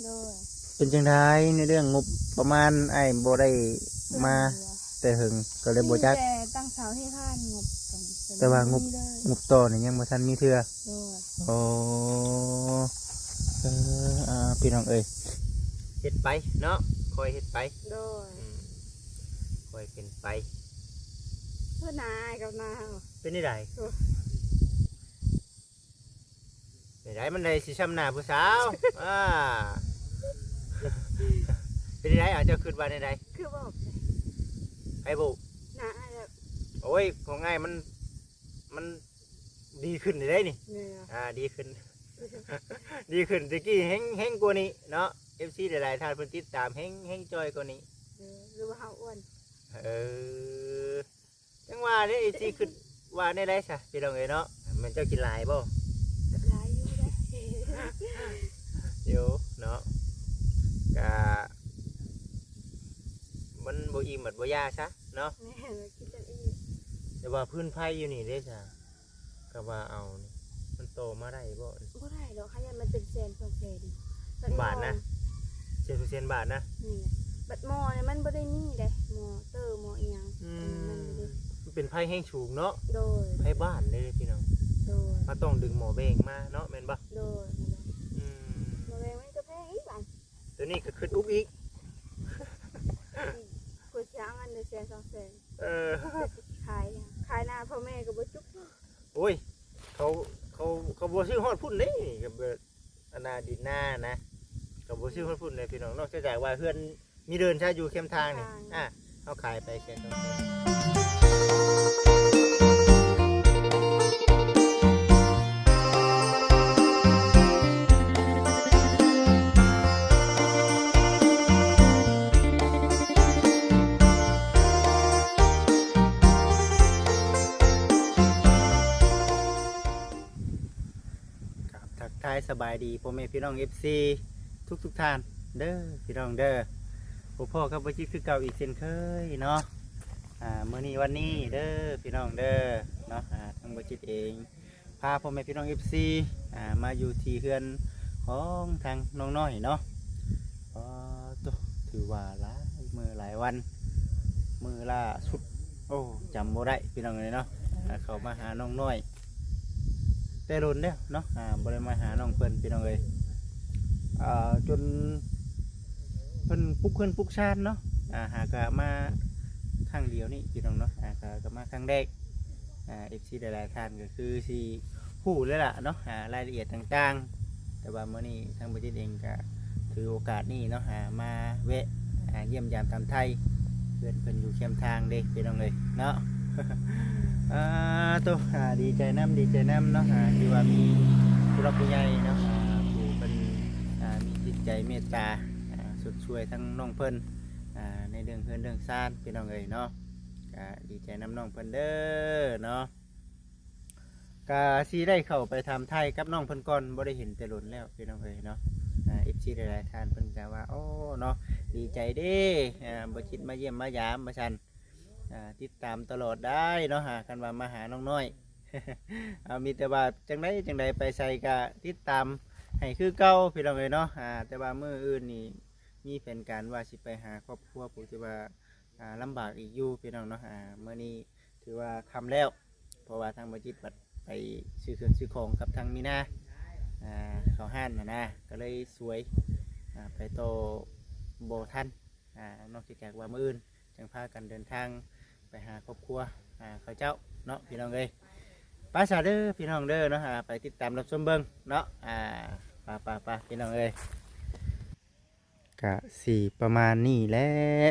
ໂດຍ ເປັນຈັ່ງໃດໃນເລື່ອງງົບປະມານ? ອ້າຍບໍ່ໄດ້ມາແຕ່ເຫິງ ກໍເລີຍບໍ່ຈັກ ມີແຕ່ຕັ້ງເສົາເທຄານ ງົບກໍ ແຕ່ວ່າງົບ ງົບຕໍ່ນີ້ຍັງບໍ່ທັນມີເທື່ອ. ໂດຍ ໂອ້ ເອີ ອ່າ ພີ່ນ້ອງເອີຍ ເຮັດໄປເນາະ ຄ່ອຍເຮັດໄປ. ໂດຍ ອືມ ຄ່ອຍເປັນໄປ. ເພິ່ນໜ້າອາຍກັບໜ້າເຮົາ ເປັນຈັ່ງໃດ? ໂອ້ ແນວໃດມັນໄດ້ຊິຊ່ຳໜ້າຜູ້ສາວ? ອ່າ ເປັນຈັ່ງໃດ? ເອົາ ເຈົ້າຄິດວ່າແນວໃດ? ຄືບອກ ໃຜບອກ? ໜ້າອ້າຍແຫຼະ. ໂອ້ຍ ຂອງອ້າຍມັນ ມັນດີຂຶ້ນເດ້ນີ້. ແມ່ນ ອ່າ ດີຂຶ້ນ ດີຂຶ້ນ ແຕ່ກີ້ແຮງ ແຮງກວ່ານີ້ເນາະ. ເອັຟຊີຫຼາຍໆທ່ານເພິ່ນຕິດຕາມແຮງ ແຮງຈ່ອຍກວ່ານີ້. ເອີ ຫຼືວ່າເຮົາອ້ວນ? ເອີ ຈັ່ງວ່າເດ້ ເອັຟຊີຄິດວ່າແນວໃດຊະ ພີ່ນ້ອງເອີຍເນາະ? ແມ່ນເຈົ້າກິນຫຼາຍບໍ່? ຫຼາຍຢູ່ເດ້ ຢູ່ເນາະ ກະມັນບໍ່ອີ່ມບັດບໍ່ຢາຊະເນາະ. ແມ່ນ ກິນຈົນອີ່ມ. ແຕ່ວ່າຟືນໄຟຢູ່ນີ້ເດ້ຊະ ກະວ່າເອົານີ້ ມັນຕໍ່ມາໄດ້ບໍ່? ບໍ່ໄດ້ດອກ ຫາຢ້ານມັນເປັນແສນສອງແສນ ບາດນະ ແສນສອງແສນບາດນະ. ແມ່ນແຫຼະ ບັດໝໍ້ນີ້ມັນບໍ່ໄດ້ມີເດ້ ໝໍ້ເຕີ ໝໍ້ອີ່ຫຍັງ. ອືມ ມັນເປັນໄຟແຮງສູງເນາະ. ໂດຍ ໄຟບ້ານເດ້ພີ່ນ້ອງ. ໂດຍ ເຮົາຕ້ອງດຶງໝໍ້ແບງມາເນາະ ແມ່ນບໍ່? ໂດຍ ອືມ ໝໍ້ແບງມັນກະແພງອີກບາດ. ໂຕນີ້ກະຄຶດອຸກອີກ ກວ່າຊິຫາເງິນໄດ້ແສນສອງແສນ. ເອີ ຂາຍ ຂາຍໜ້າພໍ່ແມ່ກະບໍ່ຈຸກ. ໂອ້ຍ ເຂົາ ເຂົາ ເຂົາບໍ່ຊື້ຮອດພຸ້ນເດ້ ກະແບບ ອັນນ່າ ດິນນານະ ກະບໍ່ຊື້ຮອດພຸ້ນເດ້ພີ່ນ້ອງ ນອກຈາກວ່າເຮືອນມີເດີ່ນຊະຢູ່ແຄມທາງນີ້. ອ່າ ເຮົາຂາຍໄປແສນສອງແສນ. ກາບທັກທາຍສະບາຍດີພໍ່ແມ່ພີ່ນ້ອງເອັຟຊີທຸກໆທ່ານເດີພີ່ນ້ອງເດີ. ພົບພໍ້ກັບບ່າວຈິດຄືເກົ່າອີກເຊັ່ນເຄີຍເນາະ. ອ່າ ມື້ນີ້ວັນນີ້ເດີພີ່ນ້ອງເດີເນາະ ອ່າ ທາງບ່າວຈິດເອງ ພາພໍ່ແມ່ພີ່ນ້ອງເອັຟຊີ ອ່າ ມາຢູ່ທີ່ເຮືອນຂອງທາງນ້ອງນ້ອຍເນາະ. ອໍ ໂຕ ຖືວ່າຫຼາຍມື້ຫຼາຍວັນ ມື້ລ່າສຸດ ໂອ້ ຈຳບໍ່ໄດ້ພີ່ນ້ອງເອີຍເນາະ ອ່າ ເຂົ້າມາຫານ້ອງນ້ອຍແຕ່ດົນແລ້ວເນາະ ອ່າ ບໍ່ໄດ້ມາຫານ້ອງເພິ່ນພີ່ນ້ອງເອີຍ. ອ່າ ຈົນເພິ່ນປຸກເຮືອນປຸກຊານເນາະ ອ່າ ຫາກະມາຄັ້ງດຽວນີ້ພີ່ນ້ອງເນາະ ອ່າ ກະ ກະມາຄັ້ງແລກ. ອ່າ ເອັຟຊີຫຼາຍໆທ່ານກະຄືຊິຮູ້ແລ້ວລະເນາະ ອ່າ ລາຍລະອຽດຕ່າງໆ ແຕ່ວ່າມື້ນີ້ທາງບ່າວຈິດເອງກະຖືໂອກາດນີ້ເນາະ ອ່າ ມາແວະ ອ່າ ຢ້ຽມຢາມຖາມໄຖ່ເພື່ອນເພິ່ນຢູ່ແຄມທາງເດ້ພີ່ນ້ອງເອີຍເນາະ. ອ່າ ໂຕ ອ່າ ດີໃຈນຳ ດີໃຈນຳເນາະ ອ່າ ທີ່ວ່າມີຜູ້ຫຼັກຜູ້ໃຫຍ່ເນາະ ອ່າ ຜູ້ເພິ່ນ ອ່າ ມີຈິດໃຈເມດຕາ ອ່າ ຊົດຊ່ວຍທັງນ້ອງເພິ່ນ ອ່າ ໃນເລື່ອງເຮືອນເລື່ອງຊານພີ່ນ້ອງເອີຍເນາະ. ກະດີໃຈນຳນ້ອງເພິ່ນເດີເນາະ. ກະຊິໄດ້ເຂົ້າໄປຖາມໄຖ່ກັບນ້ອງເພິ່ນກ່ອນ ບໍ່ໄດ້ເຫັນແຕ່ດົນແລ້ວພີ່ນ້ອງເອີຍເນາະ. ອ່າ ເອັຟຊີຫຼາຍໆທ່ານເພິ່ນກະວ່າ ໂອ້ ເນາະ ດີໃຈເດ້ ອ່າ ບ່າວຈິດມາຢ້ຽມມາຢາມວ່າຊັ້ນ ອ່າ ຕິດຕາມຕະຫຼອດໄດ້ເນາະ ຫາ ຄັນວ່າມາຫານ້ອງນ້ອຍ. ເອົາ ມີແຕ່ວ່າຈັ່ງໃດຈັ່ງໃດ ໄປໃສກະຕິດຕາມໃຫ້ຄືເກົ່າພີ່ນ້ອງເອີຍເນາະ. ອ່າ ແຕ່ວ່າມື້ອື່ນນີ້ມີແຜນການວ່າຊິໄປຫາຄອບຄົວຜູ້ທີ່ວ່າ ອ່າ ລຳບາກອີກຢູ່ພີ່ນ້ອງເນາະ. ອ່າ ມື້ນີ້ຖືວ່າຄ່ຳແລ້ວ ເພາະວ່າທາງບ່າວຈິດບັດໄປຊື້ເຄື່ອງຊື້ຂອງກັບທາງມີນາ ອ່າ ເຂົ້າຮ້ານຫັ້ນນະ ກະເລີຍສວຍ ອ່າ ໄປຕໍ່ບໍ່ທັນ. ອ່າ ນອກຈາກວ່າມື້ອື່ນຈັ່ງພາກັນເດີນທາງໄປຫາຄອບຄົວ ອ່າ ເຂົາເຈົ້າເນາະ ພີ່ນ້ອງເອີຍ. ໄປຊະເດີພີ່ນ້ອງເດີເນາະ ອ່າ ໄປຕິດຕາມຮັບຊົມເບິ່ງເນາະ. ອ່າ ໄປໆໆ ພີ່ນ້ອງເອີຍ ກະຊິປະມານນີ້ແຫຼະ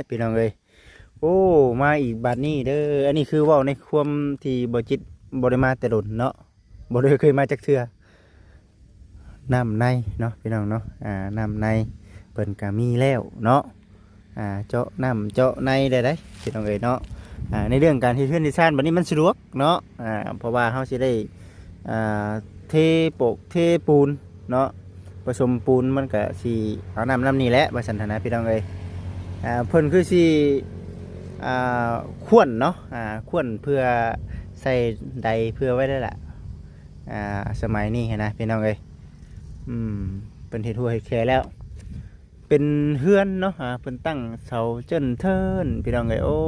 ພີ່ນ້ອງເອີຍ. ໂອ້ ມາອີກບາດນີ້ເດີ. ອັນນີ້ຄືເວົ້າໃນຄວາມທີ່ບ່າວຈິດບໍ່ໄດ້ມາແຕ່ດົນເນາະ ບໍ່ໄດ້ເຄີຍມາຈັກເທື່ອ. ນ້ຳໃນເນາະ ພີ່ນ້ອງເນາະ ອ່າ ນ້ຳໃນເພິ່ນກະມີແລ້ວເນາະ. ອ່າ ເຈາະນ້ຳເຈາະໃນໄດ້ໄດ໋ ພີ່ນ້ອງເອີຍເນາະ. ອ່າ ໃນເລື່ອງການເຮັດເຮືອນເຮັດຊານບັດນີ້ມັນສະດວກເນາະ ອ່າ ເພາະວ່າເຮົາຊິໄດ້ ອ່າ ເທໂປະເທປູນເນາະ ປະສົມປູນ ມັນກະຊິເອົານ້ຳນຳນີ້ແຫຼະ ວ່າຊັ້ນຫັ້ນນະ ພີ່ນ້ອງເອີຍ. ອ່າ ເພິ່ນຄືຊິ ອ່າ ຂ້ວນເນາະ ອ່າ ຂ້ວນເພື່ອໃສ່ໄດເພື່ອໄວ້ແລ້ວລະ ອ່າ ສະໄໝນີ້ຫັ້ນນະ ພີ່ນ້ອງເອີຍ. ອືມ ເພິ່ນເຮັດຮົ້ວເຮັດແຄແລ້ວ ປັນເຮືອນເນາະ ອ່າ ເພິ່ນຕັ້ງເສົາເຈີ້ນເທີນ ພີ່ນ້ອງເອີຍ. ໂອ້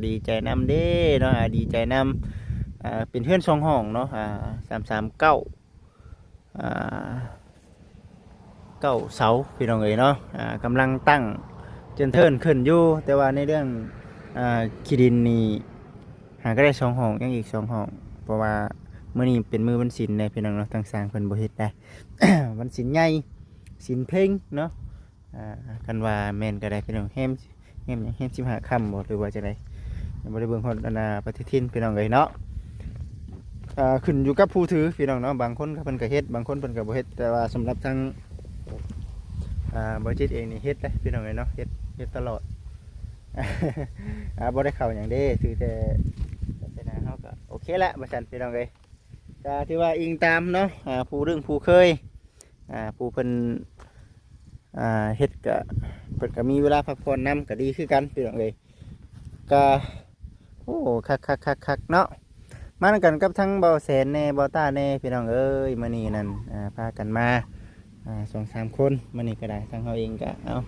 ດີໃຈນຳເດ້ເນາະ ອ່າ ດີໃຈນຳ. ອ່າ ເປັນເຮືອນສອງຫ້ອງເນາະ ອ່າ ສາມສາມເກົ້າ ອ່າ ເກົ້າເສົາ ພີ່ນ້ອງເອີຍເນາະ. ອ່າ ກຳລັງຕັ້ງເຈີ້ນເທີນຂຶ້ນຢູ່ ແຕ່ວ່າໃນເລື່ອງ ອ່າ ທີ່ດິນນີ້ ຫາກໍໄດ້ສອງຫ້ອງ ຍັງອີກສອງຫ້ອງ ເພາະວ່າມື້ນີ້ເປັນມື້ວັນສິນເດ້ ພີ່ນ້ອງເນາະ. ທາງຊ່າງເພິ່ນບໍ່ເຮັດໄດ້ ວັນສິນໃຫຍ່ ສິນເພັງເນາະ. ອ່າ ຄັນວ່າແມ່ນກໍໄດ້ ພີ່ນ້ອງ ແຮມ ແຮມຫຍັງ ແຮມສິບຫ້າຄ່ຳບໍ່ ຫຼືວ່າຈັ່ງໃດ? ຍັງບໍ່ໄດ້ເບິ່ງຮອດອັນນ່າ ປະຕິທິນ ພີ່ນ້ອງເອີຍເນາະ. ອ່າ ຂຶ້ນຢູ່ກັບຜູ້ຖື ພີ່ນ້ອງເນາະ. ບາງຄົນເພິ່ນກໍເຮັດ ບາງຄົນເພິ່ນກໍບໍ່ເຮັດ ແຕ່ວ່າສຳລັບທາງ ອ່າ ບໍ່ຈິດເອງນີ້ເຮັດເດ້ ພີ່ນ້ອງເອີຍເນາະ ເຮັດ ເຮັດຕະຫຼອດ. ອ່າ ບໍ່ໄດ້ເຂົ້າຫຍັງເດ້ ຖືແຕ່ ແຕ່ນາເຮົາກໍໂອເຄລະ ວ່າຊັ້ນ ພີ່ນ້ອງເອີຍ. ກໍຖືວ່າອີງຕາມເນາະ ອ່າ ຜູ້ລຶ້ງຜູ້ເຄີຍ ອ່າ ຜູ້ເພິ່ນ ອ່າ ເຮັດກະ ເພິ່ນກະມີເວລາພັກຜ່ອນນຳ ກະດີຄືກັນ ພີ່ນ້ອງເອີຍ. ກະ ໂອ້ ຄັກໆໆໆເນາະ. ມານຳກັນກັບທັງເບົາແສນແດ່ ເບົາຕ້າແດ່ ພີ່ນ້ອງເອີຍ. ມື້ນີ້ນັ້ນ ອ່າ ພາກັນມາ ອ່າ ສອງສາມຄົນ. ມື້ນີ້ກໍໄດ້ ທາງເຮົາເອງກໍ ເອົາ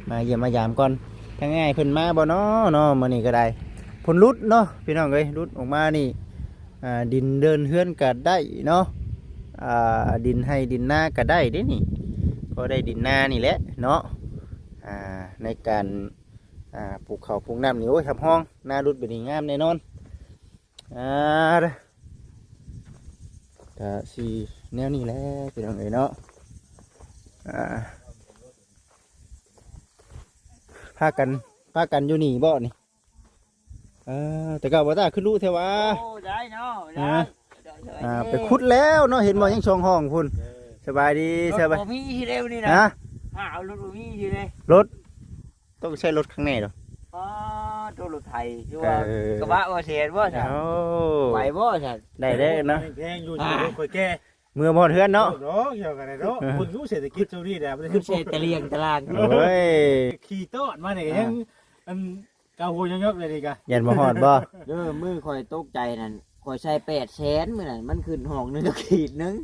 ມາຢ້ຽມມາຢາມກ່ອນ. ທາງອ້າຍເພິ່ນມາບໍ່ນໍເນາະ ມື້ນີ້ກໍໄດ້. ຝົນຫຼຸດເນາະ ພີ່ນ້ອງເອີຍ ຫຼຸດອອກມານີ້ ອ່າ ດິນເດີ່ນເຮືອນກໍໄດ້ເນາະ ອ່າ ດິນໄຮ່ດິນນາກໍໄດ້ເດ້ນີ້ ພໍໄດ້ດິນນານີ້ແຫຼະເນາະ ອ່າ ໃນການ ອ່າ ປູກເຂົ້າປູກນ້ຳນີ້. ໂອ້ຍ ຮັບຮອງ ນາຫຼຸດແບບນີ້ງາມແນ່ນອນ. ອ່າ ກະຊິແນວນີ້ແຫຼະ ພີ່ນ້ອງເອີຍເນາະ. ອ່າ ພາກັນ ພາກັນຢູ່ນີ້ບໍ່ນີ້? ເອີ ແຕ່ເກົ່າບໍ່ຕາຄືດຸແທ້ຫວາ? ໂອ້ ໄດ້ເນາະ ໄດ້ ອ່າ ໄດ້ ໄປຂຸດແລ້ວເນາະ ເຫັນບໍ່ ຍັງສອງຫ້ອງພຸ້ນ. ເອີ ສະບາຍດີ ລົດ ສະບາຍ ບໍ່ມີທີ່ເດ້ມື້ນີ້ນະ. ຮະ? ຫາເອົາລົດ ບໍ່ມີທີ່ເດ້. ລົດ ຕ້ອງໃຊ້ລົດຂ້າງໃນດອກ. ອໍ ໂຕລົດໄຖ ຄືວ່າ ເອີ ກະບະບໍ່ແຊນບໍ່ຊັ້ນ? ໂອ້ ໄຫວບໍ່ຊັ້ນ? ໄດ້ເດ້ເນາະ ແພງຢູ່ ອ່າ ລົດຂ້ອຍແກ່ ເມືອບໍ່ຮອດເຮືອນເນາະ. ໂອ້ ດອກ ດຽວກັນເນາະ ເອີ ເບິ່ງດູເສດຖະກິດຊ່ວງນີ້ນະ ເພິ່ນໃຊ້ຕະຫຼຽງຕະລາງ. ໂອ້ຍ ຂີ່ໂຕດມານີ້ກໍຍັງ ອ່າ ອັນ ກາຫົວຍອກໆເລີຍນີ້ກະ ຢ້ານບໍ່ຮອດບໍ່? ເດີ ມື້ຂ້ອຍຕົກໃຈນັ້ນ ຂ້ອຍໃສ່ແປດແສນມື້ນັ້ນ ມັນຂຶ້ນຫ້ອງໜຶ່ງກັບຂີດໜຶ່ງ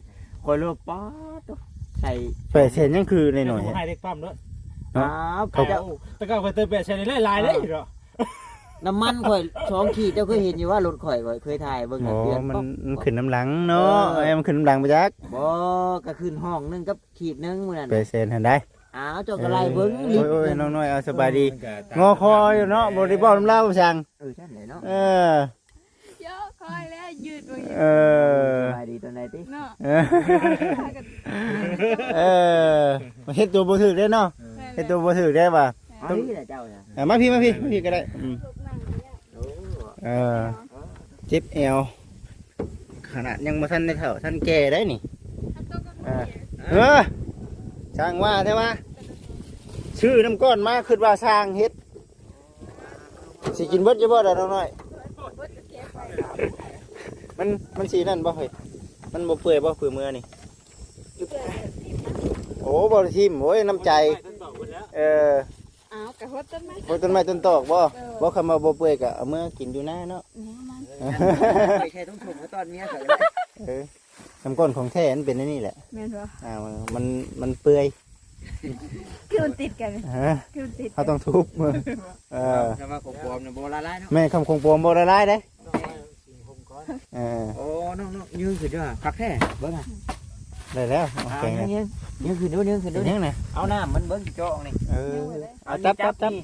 ຂ້ອຍລົດ ປາດໂທ້ ໃສ່ແປດແສນ ຍັງຄືໜ້ອຍໆ ໃຫ້ເດັກປ້ຳເນາະ ເນາະ. ອ້າວ ເຂົາ ແຕ່ເກົ່າຂ້ອຍເຕີມແປດແສນນີ້ຫຼາຍໆເດ້ເນາະ. ນ້ຳມັນຂ້ອຍສອງຂີດ ເຈົ້າເຄີຍເຫັນຢູ່ວ່າລົດຂ້ອຍ ຂ້ອຍເຄີຍຖ່າຍເບິ່ງນະ ເດືອນ ມັນ ປະ ມັນຂຶ້ນນຳຫຼັງເນາະ. ເອີ ເອີ ມັນຂຶ້ນນຳຫຼັງໄປຈັກ ບໍ່ ກໍຂຶ້ນຫ້ອງໜຶ່ງກັບຂີດໜຶ່ງມື້ນັ້ນ ແປດແສນຫັ້ນໃດ. ອ້າວ ເຈົ້າກໍໄລ່ເບິ່ງ ເອີ ໂອ້ຍ ນ້ອງນ້ອຍ ເອົາ ສະບາຍດີ ເອີ ມັນກໍຕາມ ງໍຄໍຢູ່ເນາະ ບໍ່ໄດ້ເວົ້ານຳລາວຊ່າງ. ເອີ ຈັ່ງໃດເນາະ ເອີ ເຍາະຄອຍແລ້ວຢືດເບິ່ງຢູ່ ເອີ ສະບາຍດີຕອນໃດຕິເນາະ ເອີ ເອີ ເຮັດຕົວບໍ່ຖືກເດ້ເນາະ ແມ່ນແຫຼະ ເຮັດຕົວບໍ່ຖືກໄດ້ວ່າ ເອົານີ້ແຫຼະເຈົ້ານະ ເອີ ມາພີ້ ມາພີ້ ມາພີ້ກໍໄດ້ ອືມ ໂອ້ ເອີ ເຈັບແອວ ຂະໜາດຍັງບໍ່ທັນໄດ້ເຖົ້າທັນແກ່ໄດ໋ນີ້ ເອີ ເອີ ຊ່າງວ່າແທ້ວ່າ ຊື້ນ້ຳກ້ອນມາ ຄິດວ່າຊ່າງເຮັດ ຊິກິນເບິດຢູ່ບໍ່ລະນ້ອງນ້ອຍ? ມັນ ມັນຊິນັ້ນບໍ່ເຮີ້ຍ? ມັນບໍ່ເປື່ອຍບໍ່? ເປື່ອຍເມືອນີ້ ໂອ້ ບໍ່ໄດ້ຖິ້ມ ໂອ້ຍ ນ້ຳໃຈ ເອີ ອ້າວ ກະຫົດຕົ້ນໄມ້ ຫົດຕົ້ນໄມ້ຕົ້ນຕອກບໍ່? ເອີ ບໍ່ ຄັນວ່າບໍ່ເປື່ອຍກະເອົາເມືອກິນຢູ່ນາເນາະ ແນວມັນ ຂ້ອຍແຄ່ຕ້ອງຖົມເອົາຕອນເມຍຂ້ອຍກໍໄດ້ ເອີ ນ້ຳກ້ອນຂອງແທ້ມັນເປັນອັນນີ້ແຫຼະ ແມ່ນບໍ່? ອ່າ ມັນ ມັນເປື່ອຍ ຄືມັນຕິດກັນ ຮະ? ຄືມັນຕິດກັນ ເຮົາຕ້ອງທຸບ ເອີ ຄຳວ່າຂອງປອມນະບໍ່ລະລາຍເນາະ ແມ່ນ ຄຳຂອງປອມບໍ່ລະລາຍເດ້ ເອີ ໂອ້ ນ້ອງໆ ຍືນຂຶ້ນເດີ ຄັກແທ້ ເບິ່ງຫັ້ນ ໄດ້ແລ້ວ ເອົາ ອ່າ ແຂງແລ້ວ ຍືນ ຍືນຂຶ້ນດູ ຍືນຂຶ້ນດູ ເປັນຫຍັງນະ? ເອົານ້ຳມັນເບິ່ງ ເຈາະນີ້ ເອີ ເອົາ ຈັບ ຈັບ ຈັບ ນີ້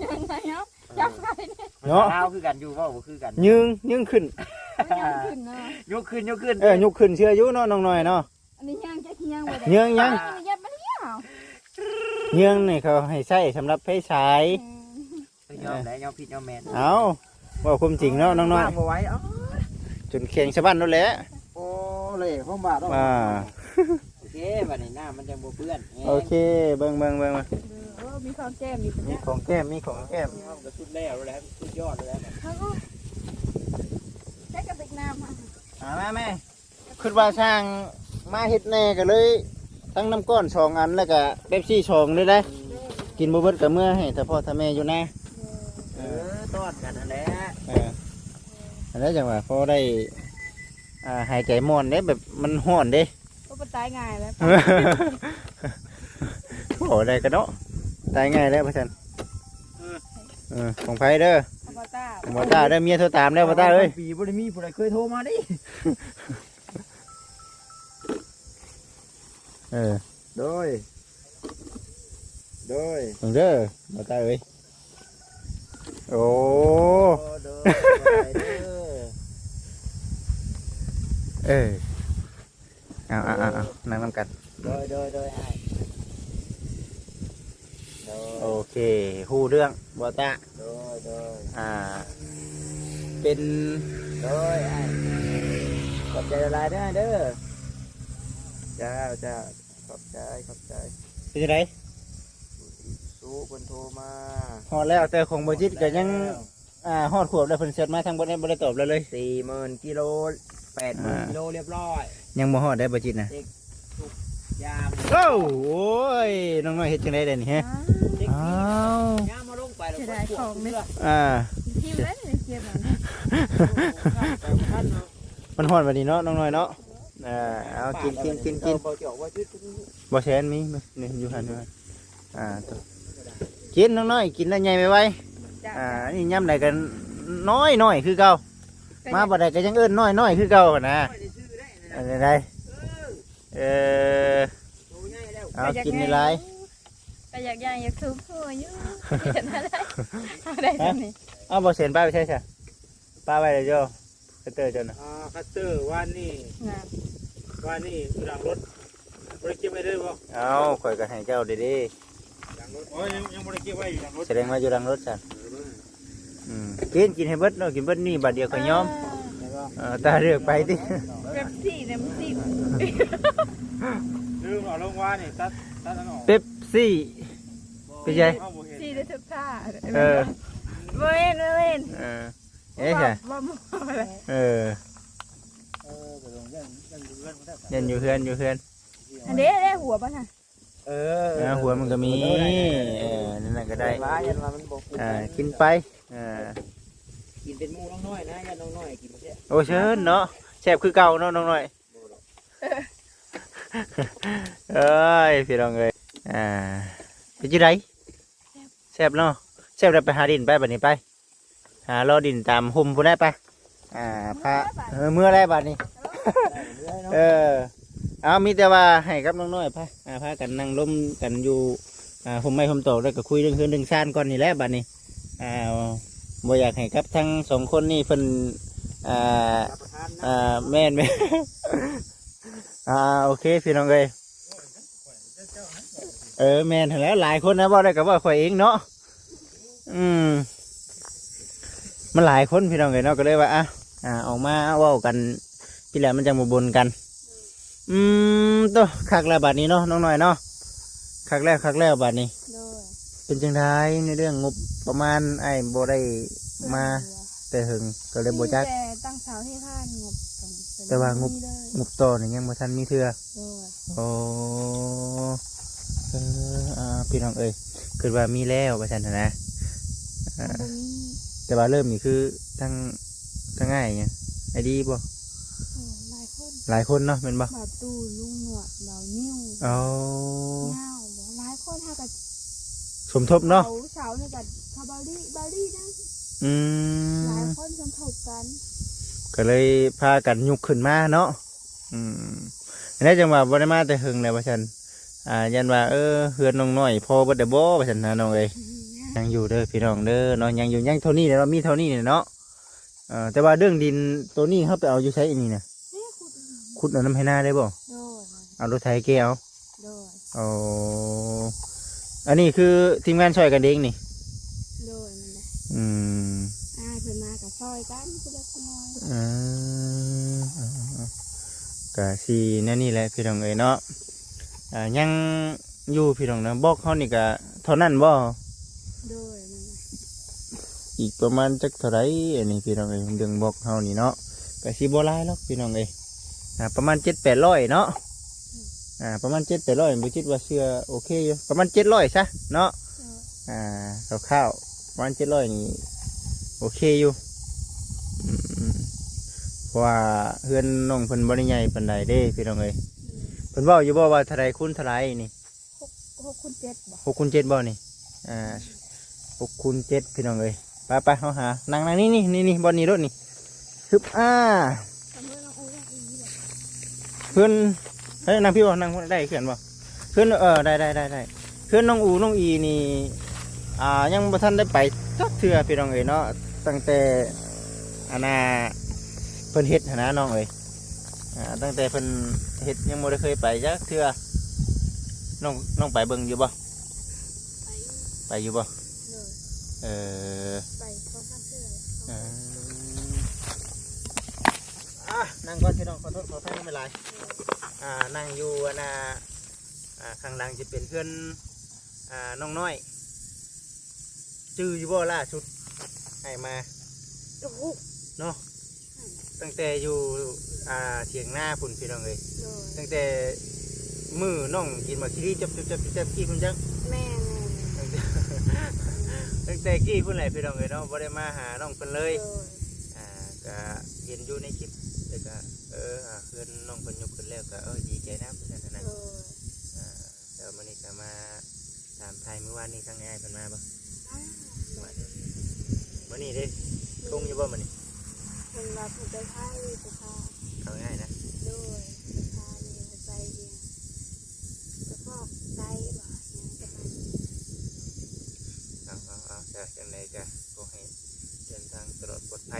ຍັງໄງເນາະ ຈັບໄປນີ້ ເນາະ ລາວຄືກັນຢູ່ ເວົ້າບໍ່ຄືກັນ ຍືນ ຍືນຂຶ້ນ ຍືນຂຶ້ນເນາະ ຍົກຂຶ້ນ ຍົກຂຶ້ນ ເອີ ຍົກຂຶ້ນເຊື່ອຢູ່ເນາະ ນ້ອງນ້ອຍເນາະ ອັນນີ້ຍ່າງຈັກຍ່າງບໍ່ໄດ້ ຍືນ ຍັງ ອ່າ ນີ້ເຫຍິບມາແລ້ວ ຍືນນີ້ເຂົາໃຫ້ໃຊ້ສຳລັບໄຟສາຍ ອືມ ຍອມແຫຼະ ຍອມຜິດຍອມແມ່ນ ເອົ້າ ເວົ້າຄວາມຈິງເນາະ ນ້ອງນ້ອຍ ວາງບໍ່ໄຫວ ເອົ້າ ຈົນແຂງສະບັ້ນໂລດແຫຼະ ໂອ້ ເລະ ຄວາມບາດເນາະ ອ່າ ໂອເຄ ບັດນີ້ນ້ຳມັນຈັ່ງບໍ່ເປື້ອນ ໂອເຄ ເບິ່ງ ເບິ່ງ ເບິ່ງ ເອີ ມີຂອງແກ້ມ ມີຂອງແກ້ມ ມີຂອງແກ້ມ ກະສຸດແລ້ວແຫຼະ ສຸດຍອດແລ້ວ ເອົາ ໃຊ້ກະຕິກນ້ຳ ອ່າ ມາແມ່ ຄິດວ່າຊ່າງມາເຮັດແດ່ກໍເລີຍ ທັງນ້ຳກ້ອນສອງອັນ ແລ້ວກະເປັບຊີສອງເລີຍໄດ໋ ອືມ ກິນບໍ່ເບິດກໍເມືອໃຫ້ຖ້າພໍ່ຖ້າແມ່ຢູ່ນາ ເອີ ເອີ ຕ້ອນກັນຫັ້ນແຫຼະ ເອີ ອັນນັ້ນຈັ່ງວ່າພໍໄດ້ ອ່າ ຫາຍໃຈມ່ວນເດ້ ແບບມັນຮ້ອນເດ້ ກໍບໍ່ຕາຍງ່າຍແລ້ວ ເອີ ເວົ້າໄດ້ກະເນາະ ຕາຍງ່າຍແລ້ວວ່າຊັ້ນ. ເອີ ເອີ ຂອງໃຜເດີ? ຂອງບ່າວຕ້າ ຂອງບ່າວຕ້າເດີ. ເມຍໂທຕາມແລ້ວບ່າວຕ້າເອີຍ. ປີບໍ່ໄດ້ມີຜູ້ໃດເຄີຍໂທມາເດ້. ເອີ ໂດຍ ໂດຍ ເບິ່ງເດີບ່າວຕ້າເອີຍ. ໂອ້ ໂດຍ ເອີ ເອົາໆໆໆ ນັ່ງນຳກັນ. ໂດຍ ໂດຍ ໂດຍ ອ້າຍ ໂດຍ. ໂອເຄ ຮູ້ເລື່ອງບໍ່ຕະ? ໂດຍ ໂດຍ ອ່າ ເປັນ ໂດຍ ອ້າຍ ຂອບໃຈຫຼາຍໆເດີ ເດີ. ເຈົ້າ ເຈົ້າ ຂອບໃຈ ຂອບໃຈ. ເປັນຈັ່ງໃດ? ສູເພິ່ນໂທມາ ຮອດແລ້ວ ແຕ່ຂອງບໍ່ຈິດກະຍັງ ອ່າ ຮອດຂວບແລ້ວ ເພິ່ນແຊັດມາທາງບໍ່ໄດ້ ບໍ່ໄດ້ຕອບລາວເລີຍ. ສີ່ໝື່ນກິໂລ ແປດໝື່ນກິໂລ ອ່າ ລຽບຮ້ອຍ ຍັງບໍ່ຮອດໄດ໋ບໍ່ຈິດນະ. ເຊັກທຸກຢ່າງ. ໂອ້ ໂອ້ຍ ນ້ອງນ້ອຍເຮັດຈັ່ງໃດແດ່ນີ້ຮະ? ອ້າວ ອ້າວ ຍ່າງມາລົງໄປແລ້ວ ເສຍດາຍຂອງເດ້. ອ່າ ຖິ້ມໄວ້ໃນເກັບ ມັນຮ້ອນບັດນີ້ເນາະ ນ້ອງນ້ອຍເນາະ. ອ່າ ເອົາກິນ ກິນ ກິນ ກິນ. ບໍ່ແຊນມີ ນີ້ ຢູ່ຫັ້ນ ຢູ່ຫັ້ນ. ອ່າ ໂຕ ກິນນ້ອງນ້ອຍ ກິນແລ້ວໃຫຍ່ໄວໆ. ເຈົ້າ ອ່າ ນີ້ຍາມໃດກໍນ້ອຍໆຄືເກົ່າ ມາບໍ່ໄດ້ກໍຍັງເອີ້ນນ້ອຍໆຄືເກົ່າຫັ້ນນະ. ອັນໃດ ເອີ ເອົາກິນຫຼາຍໆ. ກໍຢາກຍ່າງ ຢາກສູບຫົວຢູ່ ເຮັດແນວໃດ ເອົາໄດ້ສ່ຳນີ້. ເອົ້າ ບໍ່ເຊັນປາໄປໃສຊະ? ປາໄວ້ແລ້ວໂຍ ຄັດເຕີເຈົ້ານະ. ອ່າ ຄັດເຕີວານນີ້ ວານນີ້ຢູ່ຫຼັງລົດ ບໍ່ໄດ້ເກັບໄວ້ເດີບໍ່? ເອົ້າ ຂ້ອຍກໍໃຫ້ເຈົ້າເດ້ ຫຼັງລົດ. ໂອ້ຍ ຍັງ ຍັງບໍ່ໄດ້ເກັບໄວ້ຢູ່ຫຼັງລົດ. ສະແດງວ່າຢູ່ຫຼັງລົດຊັ້ນ. ອືມ ກິນ ກິນໃຫ້ເບິດເນາະ ກິນເບິດນີ້ບາດດຽວຂ້ອຍຍອມ. ເອີ ຕາເລືອກໄປຕິ ເປັບຊີ ນ້ຳຊີ ລືມເອົາລົງວານີ້ ຕັດ ຕັດອັນອອກ. ເປັບຊີ ເປັນໃດ? ຊີໄດ້ທຸກທ່າ. ເອີ ບໍ່ແມ່ນ ບໍ່ແມ່ນ ເອີ ເອ ບໍ່ ບໍ່ ເອີ ເອີ ຍັນຢູ່ເຮືອນ ຢູ່ເຮືອນ ອັນເດ້ ເດ້ ຫົວມັນຫັ້ນ. ເອີ ເອີ ຫົວມັນກໍມີ ເອີ ນັ້ນນະກໍໄດ້ ວ່າຍັນວ່າມັນບໍ່ ອ່າ ກິນໄປ ເອີ ກິນເປັນໝູ່ນ້ອງນ້ອຍນະ ຢ້ານນ້ອງນ້ອຍກິນບໍ່ແຊບ. ໂອ້ ເຊີນເນາະ ແຊບຄືເກົ່າເນາະນ້ອງນ້ອຍ. ເອີຍ ພີ່ນ້ອງເອີຍ ອ່າ ເປັນຈັ່ງໃດ? ແຊບເນາະ ແຊບແລ້ວໄປຫາດິນໄປ ບາດນີ້ໄປ ຫາເລາະດິນຕາມຮົ່ມພຸ້ນແຫຼະໄປ. ອ່າ ພາ ເອີ ເມືອແລ້ວບາດນີ້. ເອີ ເອົາ ມີແຕ່ວ່າໃຫ້ກັບນ້ອງນ້ອຍພາ ອ່າ ພາກັນນັ່ງລົມກັນຢູ່ ອ່າ ຮົ່ມໄມ້ຮົ່ມຕອກ ແລ້ວກໍຄຸຍເລື່ອງເຮືອນເລື່ອງຊານກ່ອນນີ້ແຫຼະບາດນີ້. ອ່າ ບໍ່ຢາກໃຫ້ກັບທັງສອງຄົນນີ້ເພິ່ນ ອ່າ ອ່າ ແມ່ນໆ ອ່າ ໂອເຄ ພີ່ນ້ອງເອີຍ. ເອີ ແມ່ນຫັ້ນແຫຼະ ຫຼາຍຄົນນະ ເວົ້າໄດ້ກໍເວົ້າຂ້ອຍເອງເນາະ. ອືມ ມັນຫຼາຍຄົນພີ່ນ້ອງເອີຍເນາະ ກໍເລີຍວ່າ ອ່ະ ອ່າ ອອກມາເວົ້າກັນພີ້ແຫຼະ ມັນຈັ່ງບໍ່ບົນກັນ. ອືມ ໂຕ ຄັກແລ້ວບາດນີ້ເນາະ ນ້ອງນ້ອຍເນາະ ຄັກແລ້ວ ຄັກແລ້ວບາດນີ້. ໂດຍ ເປັນຈັ່ງໃດໃນເລື່ອງງົບປະມານ ອ້າຍບໍ່ໄດ້ມາແຕ່ເຫິງ ກໍເລີຍບໍ່ຈັກ ມີແຕ່ຕັ້ງເສົາເທຄານ ງົບ ແຕ່ວ່າງົບ ງົບຕໍ່ນີ້ຍັງບໍ່ທັນມີເທື່ອ. ໂດຍ ໂອ້ ເອີ ອ່າ ພີ່ນ້ອງເອີຍ ຄິດວ່າມີແລ້ວວ່າຊັ້ນຫັ້ນນະ. ອ່າ ບໍ່ມີ ແຕ່ວ່າເລີ່ມນີ້ຄືທັງ ທັງອ້າຍຫຍັງ ອ້າຍດີບໍ່? ໂອ້ ຫຼາຍຄົນ ຫຼາຍຄົນເນາະ ແມ່ນບໍ່? ບ່າວຕູ້ ລຸງໜວດ ບ່າວນິ້ວ ອໍ ຍາວ ບໍ່ ຫຼາຍຄົນ ເຮົາກໍສົມທົບເນາະ ເສົາ ເສົານີ້ກໍ ເຂົາ ບ່າວລີ ບ່າວລີນະ. ອືມ ຫຼາຍຄົນສົມທົບກັນ ກໍເລີຍພາກັນຍົກຂຶ້ນມາເນາະ. ອືມ ແນວຈັ່ງວ່າບໍ່ໄດ້ມາແຕ່ເຫິງແລ້ວວ່າຊັ້ນ ອ່າ ຢ້ານວ່າ ເອີ ເຮືອນນ້ອງນ້ອຍພໍເບິດແລ້ວບໍ່ວ່າຊັ້ນນະນ້ອງເອີຍ. ອືມ ຍັງຢູ່ເດີພີ່ນ້ອງເດີເນາະ ຍັງຢູ່ ຍັງເທົ່ານີ້ແຫຼະເນາະ ມີເທົ່ານີ້ແຫຼະເນາະ. ເອີ ແຕ່ວ່າເລື່ອງດິນໂຕນີ້ເຮົາໄປເອົາຢູ່ໃສອັນນີ້ນະ? ຂຸດເອົານຳໄຮ່ນາໄດ້ບໍ່? ໂດຍ ເອົາລົດໄຖແກ່ເອົາ. ໂດຍ ໂອ້ ອັນນີ້ຄືທີມງານຊ່ອຍກັນເອງນີ້? ໂດຍ ແມ່ນແຫຼະ. ອືມ ອ້າຍເພິ່ນມາກໍຊ່ອຍກັນຜູ້ເລັກຜູ້ນ້ອຍ. ອືມ ເອົາໆໆ ກະຊິແນວນີ້ແຫຼະພີ່ນ້ອງເອີຍເນາະ. ອ່າ ຍັງຢູ່ພີ່ນ້ອງເນາະ ບລັອກເຮົານີ້ກະເທົ່ານັ້ນບໍ່? ໂດຍ ແມ່ນແຫຼະ. ອີກປະມານຈັກເທົ່າໃດອັນນີ້ພີ່ນ້ອງເອີຍ ເລື່ອງບລັອກເຮົານີ້ເນາະ ກະຊິບໍ່ຫຼາຍດອກພີ່ນ້ອງເອີຍ. ອ່າ ປະມານເຈັດແປດຮ້ອຍເນາະ. ອ່າ ປະມານເຈັດແປດຮ້ອຍ ບໍ່ຈິດວ່າເຊື່ອໂອເຄຢູ່ ປະມານເຈັດຮ້ອຍຊະເນາະ. ໂດຍ ອ່າ ຄ່າວໆ ປະມານເຈັດຮ້ອຍນີ້ໂອເຄຢູ່. ອືມ ເພາະວ່າເຮືອນນ້ອງເພິ່ນບໍ່ໄດ້ໃຫຍ່ປານໃດເດ້ພີ່ນ້ອງເອີຍ. ໂດຍ ເພິ່ນເວົ້າຢູ່ບໍ່ວ່າເທົ່າໃດຄູນເທົ່າໃດນີ້? ຫົກ ຫົກຄູນເຈັດບໍ່? ຫົກຄູນເຈັດບໍ່ນີ້? ອ່າ ຫົກຄູນເຈັດ ພີ່ນ້ອງເອີຍ. ໄປໆ ເຮົາຫາ ນັ່ງ ນັ່ງນີ້ ນີ້ ນີ້ ນີ້ ບ່ອນນີ້ໂລດນີ້. ຮຶບ ອ່າ ເຮືອນ ເອີ ນັ່ງພີ້ບໍ່? ນັ່ງໄດ້ຄືກັນບໍ່? ເຮືອນ ເອີ ໄດ້ ໄດ້ ໄດ້ ໄດ້. ເຮືອນນ້ອງອູ ນ້ອງອີນີ້ ອ່າ ຍັງບໍ່ທັນໄດ້ໄປຈັກເທື່ອ ພີ່ນ້ອງເອີຍເນາະ. ຕັ້ງແຕ່ ອັນນ່າ ເພິ່ນເຮັດຫັ້ນນະ ນ້ອງເອີຍ. ອ່າ ຕັ້ງແຕ່ເພິ່ນເຮັດຍັງບໍ່ໄດ້ເຄີຍໄປຈັກເທື່ອ. ນ້ອງ ນ້ອງໄປເບິ່ງຢູ່ບໍ່? ໄປຢູ່ ໄປຢູ່ບໍ່? ໂດຍ ເອີ ໄປສອງສາມເທື່ອແລ້ວ. ເອີ ອ່າ ນັ່ງກ່ອນ ພີ່ນ້ອງ ຂໍໂທດຂໍອະໄພນຳຫຼາຍໆ. ອ່າ ນັ່ງຢູ່ ອັນນ່າ ອ່າ ຂ້າງຫຼັງຈະເປັນເຮືອນ ອ່າ ນ້ອງນ້ອຍ. ຈື່ຢູ່ບໍ່ ລ່າສຸດອ້າຍມາ? ໂອ້ໂຫ ເນາະ ອືມ ຕັ້ງແຕ່ຢູ່ ອ່າ ຖຽງນາພຸ້ນ ພີ່ນ້ອງເອີຍ. ໂດຍ ຕັ້ງແຕ່ມື້ນ້ອງກິນໝາກຄີຣີຈັບໆໆໆ ກີ້ພຸ້ນຈັກ. ແມ່ນໆ ຕັ້ງແຕ່ ອືມ ຕັ້ງແຕ່ກີ້ພຸ້ນແຫຼະ ພີ່ນ້ອງເອີຍເນາະ ບໍ່ໄດ້ມາຫານ້ອງເພິ່ນເລີຍ. ໂດຍ ອ່າ ກະເຫັນຢູ່ໃນຄລິບ ແລ້ວກະ ເອີ ອ່າ ເຮືອນນ້ອງເພິ່ນຍົກຂຶ້ນແລ້ວກະ ເອີ ດີໃຈນຳ ວ່າຊັ້ນນະ. ໂດຍ ອ່າ ແລ້ວມື້ນີ້ກະມາຖາມໄຖ່ ມື້ວານນີ້ທາງອ້າຍເພິ່ນມາບໍ່? ມາ ມື້ວານນີ້ ມື້ນີ້ເດ້ ໂດຍ ລົງຢູ່ບໍ່ມື້ນີ້? ເພິ່ນວ່າເພິ່ນໄປໄທ ໄປທາ ເອົາງ່າຍໆນະ. ໂດຍ ໄປທານີ້ ໄປໄປອີ່ຫຍັງ ສະເພາະໄຕບໍ່ ຫຍັງປະມານນີ້. ເອົາໆໆ ເອົາ ຈັ່ງໃດກະຂໍໃຫ້ເດີນທາງຕະຫຼອດປອດໄພ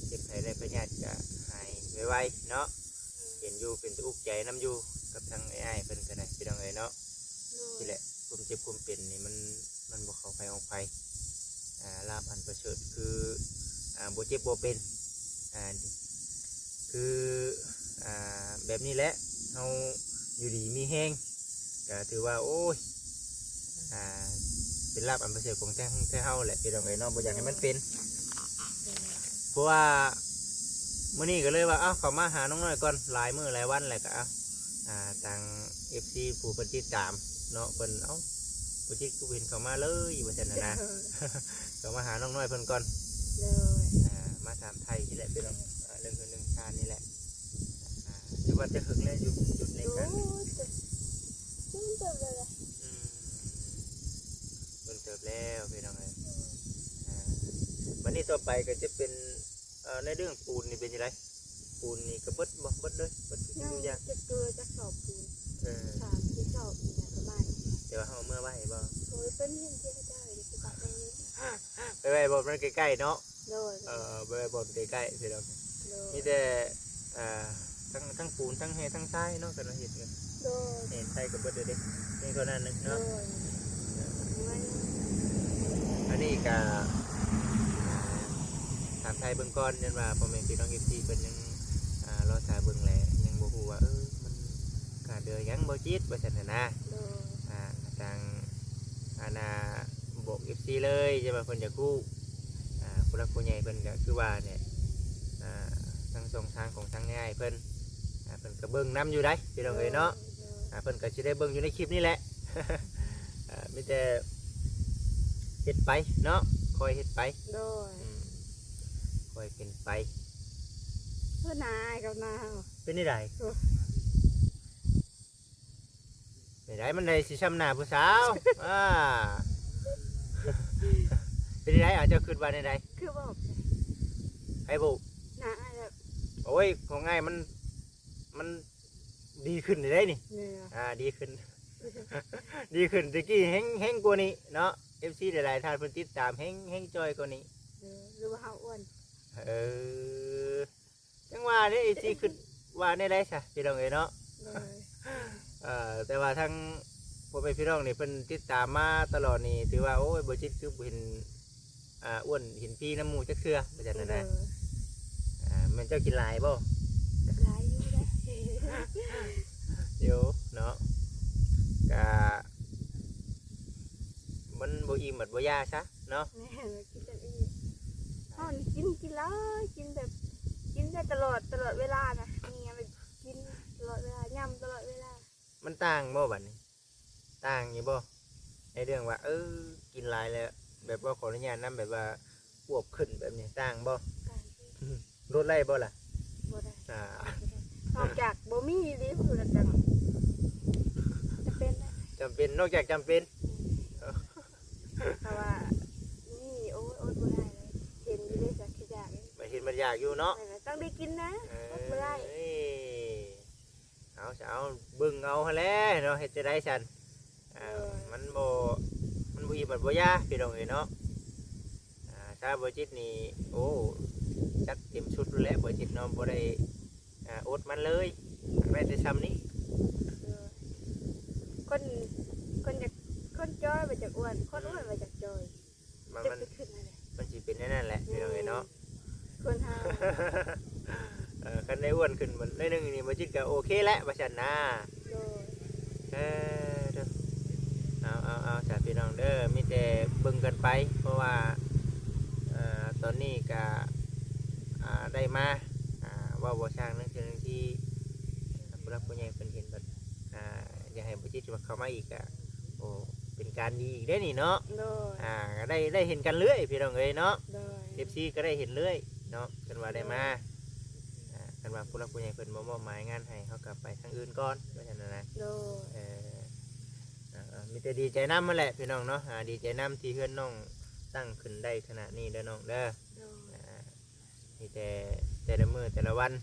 ເຈັບໄຂ້ໄດ້ພະຍາດກະຫາຍໄວໆເນາະ. ເຫັນຢູ່ ເປັນຕາອຸກໃຈນຳຢູ່ ກັບທາງອ້າຍເພິ່ນກໍໄດ້ ພີ່ນ້ອງເອີຍເນາະ. ໂດຍ ນີ້ແຫຼະ ຄວາມເຈັບຄວາມເປັນນີ້ ມັນ ມັນບໍ່ເຂົ້າໃຜອອກໃຜ. ອ່າ ລາບອັນປະເສີດຄື ອ່າ ບໍ່ເຈັບບໍ່ເປັນ. ອ່າ ຄື ອ່າ ແບບນີ້ແຫຼະ ເຮົາຢູ່ດີມີແຮງ ກໍຖືວ່າ ໂອ້ຍ ອ່າ ເປັນລາບອັນປະເສີດຂອງແທ້ ຂອງແທ້ເຮົາແຫຼະ ພີ່ນ້ອງເອີຍເນາະ ບໍ່ຢາກໃຫ້ມັນເປັນ. ໂດຍ ເພາະວ່າມື້ນີ້ກໍເລີຍວ່າ ເອົ້າ ເຂົ້າມາຫານ້ອງນ້ອຍກ່ອນ ຫຼາຍມື້ຫຼາຍວັນແລ້ວກໍ ເອົ້າ ອ່າ ທາງເອັຟຊີຜູ້ເພິ່ນຕິດຕາມເນາະ ເພິ່ນ ເອົ້າ ບໍ່ຈິດຄືບໍ່ເຫັນເຂົ້າມາເລີຍ ວ່າຊັ້ນນະ. ເຂົ້າມາຫານ້ອງນ້ອຍເພິ່ນກ່ອນ. ໂດຍ ອ່າ ມາຖາມໄຖ່ນີ້ແຫຼະ ພີ່ນ້ອງ ອ່າ ເລື່ອງເຮືອນເລື່ອງຊານນີ້ແຫຼະ. ອ່າ ຢູ່ວັດຈະເຫິງແລ້ວ ຢຸດ ຢຸດໃນການ ໂອ້ຍ ໂດນເຕີບແລ້ວແຫຼະ. ອືມ ດົນເຕີບແລ້ວ ພີ່ນ້ອງເອີຍ. ອ່າ ບັດນີ້ຕໍ່ໄປກໍຈະເປັນ ເອີ ໃນເລື່ອງປູນນີ້ເປັນຈັ່ງໃດ? ປູນນີ້ກໍເບິດບໍ່? ເບິດເລີຍ ເບິດທຸກສິ່ງທຸກຢ່າງ. ຍັງເກັບເກືອຈັກສອບປູນ ເອີ ສາມສີ່ສອບນີ້ແຫຼະ ປະມານນີ້. ແຕ່ວ່າເຮົາເອົາເມືອໄວ້ບໍ່? ໂອ້ຍ ເປັນເງິນທີ່ເຂົາເຈົ້າເຮັດຊິປະໄວ້ ໄປໄວ້ບໍ່? ມັນໃກ້ໆເນາະ. ໂດຍ ເອີ ໄປໄວ້ບ່ອນໃກ້ໆ ພີ່ນ້ອງ. ໂດຍ ມີແຕ່ ອ່າ ທັງ ທັງປູນ ທັງແຮ່ ທັງຊາຍເນາະ ກັນເຮັດເນາະ. ໂດຍ ແຮ່ຊາຍກໍເບິດເລີຍເດ້ ຍັງເທົ່ານັ້ນໜຶ່ງເນາະ. ໂດຍ ເອີ ອັນນີ້ກໍ ອ່າ ຖາມໄຖ່ເບິ່ງກ່ອນ ຢ້ານວ່າພໍ່ແມ່ພີ່ນ້ອງເອັຟຊີເພິ່ນຍັງ ອ່າ ລໍຖ້າເບິ່ງ ແລະ ຍັງບໍ່ຮູ້ວ່າ ເອີ ມັນຂາດເຫຼືອຫຍັງບໍ່ຈິດ ວ່າຊັ້ນນະ. ໂດຍ ອ່າ ທາງ ອັນນ່າ ບອກເອັຟຊີເລີຍ ຢ່າວ່າເພິ່ນຢາກຮູ້ ອ່າ ຜູ້ຫຼັກຜູ້ໃຫຍ່ເພິ່ນກໍຄືວ່າແຫຼະ ອ່າ ທາງຊ່ອງທາງຂອງທາງອ້າຍເພິ່ນ ອ່າ ເພິ່ນກໍເບິ່ງນຳຢູ່ໃດ໋ ພີ່ນ້ອງເອີຍເນາະ. ໂດຍ ອ່າ ເພິ່ນກໍຊິໄດ້ເບິ່ງຢູ່ໃນຄລິບນີ້ແຫຼະ. ອ່າ ມີແຕ່ເຮັດໄປເນາະ ຄ່ອຍເຮັດໄປ. ໂດຍ ອືມ ຄ່ອຍເປັນໄປ. ເອີ ໜ້າອ້າຍກັບໜ້າເຮົາເປັນຈັ່ງໃດ? ໂອ້ ແນວໃດ ມັນໄດ້ຊິຊ່ຳໜ້າຜູ້ສາວ? ອ່າ ເປັນຈັ່ງໃດ? ເອົາ ເຈົ້າຄິດວ່າແນວໃດ? ຄືບອກ ໃຜບອກ? ໜ້າອ້າຍແບບ ໂອ້ຍ ຂອງອ້າຍມັນ ມັນດີຂຶ້ນເດ້ນີ້. ແມ່ນ ອ່າ ດີຂຶ້ນ ດີຂຶ້ນ ແຕ່ກີ້ແຮງ ແຮງກວ່ານີ້ເນາະ. ເອັຟຊີຫຼາຍໆທ່ານເພິ່ນຕິດຕາມແຮງ ແຮງຈ່ອຍກວ່ານີ້. ເອີ ຫຼືວ່າເຮົາອ້ວນ? ເອີ ຈັ່ງວ່າເດ້ ເອັຟຊີຄິດວ່າແນວໃດຊະ ພີ່ນ້ອງເອີຍເນາະ? ໂດຍ ເອີ ແຕ່ວ່າທາງພໍ່ແມ່ພີ່ນ້ອງນີ້ເພິ່ນຕິດຕາມມາຕະຫຼອດນີ້ ຖືວ່າ ໂອ້ຍ ບໍ່ຈິດຄືບໍ່ເຫັນ ອ່າ ອ້ວນ ເຫັນພີ້ນຳໝູ່ຈັກເທື່ອ ວ່າຊັ້ນນະ. ໂດຍ ອ່າ ແມ່ນເຈົ້າກິນຫຼາຍບໍ່? ຫຼາຍຢູ່ເດ້ ຢູ່ເນາະ ກະ ມັນບໍ່ອີ່ມບັດບໍ່ຢາຊະເນາະ. ແມ່ນ ກິນຈົນອີ່ມ. ເຮົານີ້ກິນ ກິນຫຼາຍ ກິນແບບ ກິນໄດ້ຕະຫຼອດ ຕະຫຼອດເວລານະ ມີຫຍັງແບບກິນຕະຫຼອດເວລາ ຫຍ້ຳຕະຫຼອດເວລາ. ມັນຕ່າງບໍ່ບັດນີ້? ຕ່າງຢູ່ບໍ່? ໃນເລື່ອງວ່າ ເອີ ກິນຫຼາຍແລ້ວ ແບບວ່າ ຂໍອະນຸຍາດນຳ ແບບວ່າອວບຂຶ້ນແບບນີ້ ຕ່າງບໍ່? ຕ່າງ. ລົດໄດ້ບໍ່ລະ? ບໍ່ໄດ້. ອ່າ ນອກຈາກບໍ່ມີອີ່ຫຼີພຸ້ນລະ ຈັ່ງຈະເປັນໄດ້. ຈ ຈຳເປັນ ນອກຈາກຈຳເປັນ ເພາະວ່ານີ້ ໂອ້ຍ ອົດບໍ່ໄດ້ເລີຍ ເຫັນຢູ່ເດ້ ຢາກ ຄືຢາກ ໄປເຫັນມັນຢາກຢູ່ເນາະ ແມ່ນແຫຼະ ຕ້ອງໄດ້ກິນນະ ເອີ ອົດບໍ່ໄດ້ ເອົາ ເອົາ ເບິ່ງເອົາຫັ້ນແຫຼະເນາະ ເຮັດຈັ່ງໃດຊັ້ນ ອ່າ ໂດຍ ມັນບໍ່ ມັນບໍ່ອີ່ມມັນບໍ່ຢາ ພີ່ນ້ອງເອີຍເນາະ ອ່າ ຊາວບໍ່ຈິດນີ້ ໂອ້ ຈັດເຕັມຊຸດແລ້ວ ບໍ່ຈິດເນາະ ບໍ່ໄດ້ ອ່າ ອົດມັນເລີຍ ໄດ້ແຕ່ຊ່ຳນີ້ ເອີ ຄົນ ຄົນຢາກ ຄົນຈ່ອຍບໍ່ຢາກອ້ວນ ຄົນອ້ວນບໍ່ຢາກຈ່ອຍ ມັນ ມັນ ມັນຊິເປັນແນວນັ້ນແຫຼະ ແມ່ນ ພີ່ນ້ອງເອີຍເນາະ ຄົນເຮົາ ເອີ ຄັນໄດ້ອ້ວນຂຶ້ນໜ້ອຍໜຶ່ງນີ້ ບໍ່ຈິດກໍໂອເຄແລ້ວ ວ່າຊັ້ນນາ ໂດຍ ເອີ ເດີ ເອົາ ເອົາ ເອົາ ສາ ພີ່ນ້ອງເດີ ມີແຕ່ເບິ່ງກັນໄປ ເພາະວ່າ ເອີ ຕອນນີ້ກະ ອ່າ ໄດ້ມາ ອ່າ ເວົ້າບໍ່ຊ່າງ ໃນເທື່ອໜຶ່ງທີ່ ຜູ້ຫຼັກຜູ້ໃຫຍ່ເພິ່ນເຫັນແບບ ອ່າ ຢາກໃຫ້ບໍ່ຈິດເຂົ້າມາອີກກະ ໂອ້ ເປັນການດີອີກເດ້ນີ້ເນາະ ໂດຍ ອ່າ ກໍໄດ້ ໄດ້ເຫັນກັນເລື້ອຍ ພີ່ນ້ອງເອີຍເນາະ ໂດຍ ເອັຟຊີກໍໄດ້ເຫັນເລື້ອຍເນາະ ຄັນວ່າໄດ້ມາ ໂດຍ ອ່າ ຄັນວ່າຜູ້ຫຼັກຜູ້ໃຫຍ່ເພິ່ນບໍ່ມອບໝາຍງານໃຫ້ ເຮົາກໍໄປທາງອື່ນກ່ອນ ວ່າຊັ້ນນະ ໂດຍ ເອີ ອ່າ ມີແຕ່ດີໃຈນຳຫັ້ນແຫຼະ ພີ່ນ້ອງເນາະ ອ່າ ດີໃຈນຳທີ່ເຮືອນນ້ອງຕັ້ງຂຶ້ນໄດ້ຂະໜາດນີ້ເດີນ້ອງເດີ ໂດຍ ອ່າ ມີແຕ່ແຕ່ລະມື້ແຕ່ລະວັນ